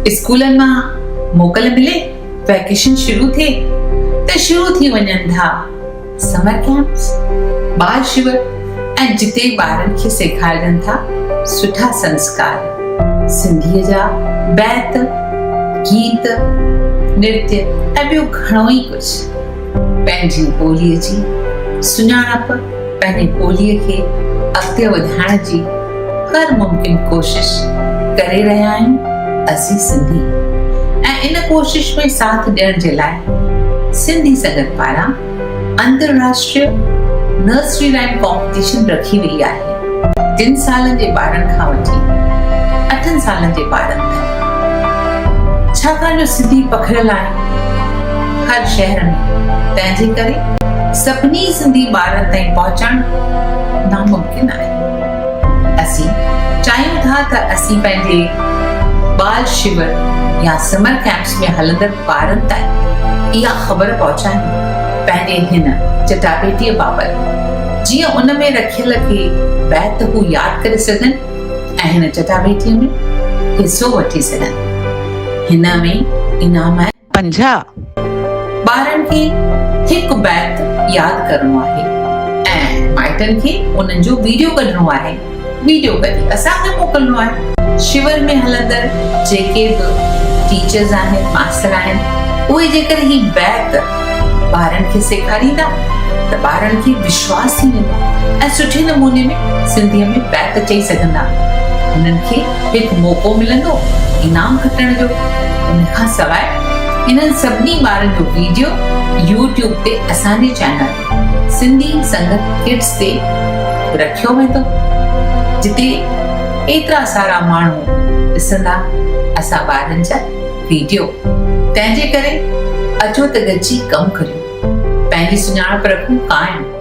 اسڪولن مان موڪل ملي، ويڪيشن شروع ٿئي ته شروع ٿي وڃن ٿا سمر ڪيمپس، ٻال شور ۽ جتي ٻارن کي سيکارجن ٿا سٺا سنسڪار، سنڌيء جا بيت، گيت، نرتيه ۽ ٻيو گهڻو ئي ڪجهه. پنهنجي ٻوليء جي سڃاڻپ، پنهنجي ٻوليء کي اڳتي وڌائڻ جي هر ممڪن ڪوشش ڪري رهيا آهيون اسين سنڌي ۽ ان ڪوشش ۾ ساٿ ڏيڻ جي لاء سنڌي سنگت پاران انترراشٽريه نرسري رائيم ڪامپٽيشن رکي وئي آهي. ٽن سالن جي ٻارن کان وٺي اٺن سالن جي ٻارن تائين ڇاڪاڻ جو سنڌي پکڙيل آهن هر شهر ۾ تنهن جي ڪري سڀني سنڌي ٻارن تائين پهچڻ ناممڪن آهي. اسين چاهيون ٿا ته اسين پنهنجي ٻال شور يا سمر ڪيمپس ۾ هلندڙ ٻارن تائين اها خبر پهچايون پنهنجي هن چٽاڀيٽيء بابت جيئن ان ۾ رکيل ڪي بيت هو ياد ڪري سگهن ۽ هن چٽاڀيٽيء ۾ حصو وٺي سگهن. هن ۾ انعام آهن. 50 ٻارن کي هڪ بيت ياد ڪرڻو آهي ۽ مائٽن کي انهن جو ويڊيو ڪڍڻو آهي. ويڊيو ڪڍي اسان کي موڪلڻو آهي. شور ۾ هلندڙ جيڪي به ٽيچرز آهن، ماستر آهن، اهي جيڪر هي بيت ٻارن کي سيکاريندا ته ٻارن کي وشواس ٿي ويندو ۽ سٺي نموني ۾ سنڌيء ۾ بيت چئي سگهندا. انهن کي هڪ موقعو ملندو انعام کٽڻ جو. ان کان سواء انهن سڀني ٻارن جو ويڊيو يوٽيوب تي اسان جي چينل سنڌي سنگت ڪڊز تي رکيو ويندو جتي ايترا سارا ماڻهو ڏسندا اسان ٻارن جا ويڊيو تنهن جي ڪري اچو ته گڏجي ڪم ڪريون پنهنجي سڃاڻپ رکون قائم.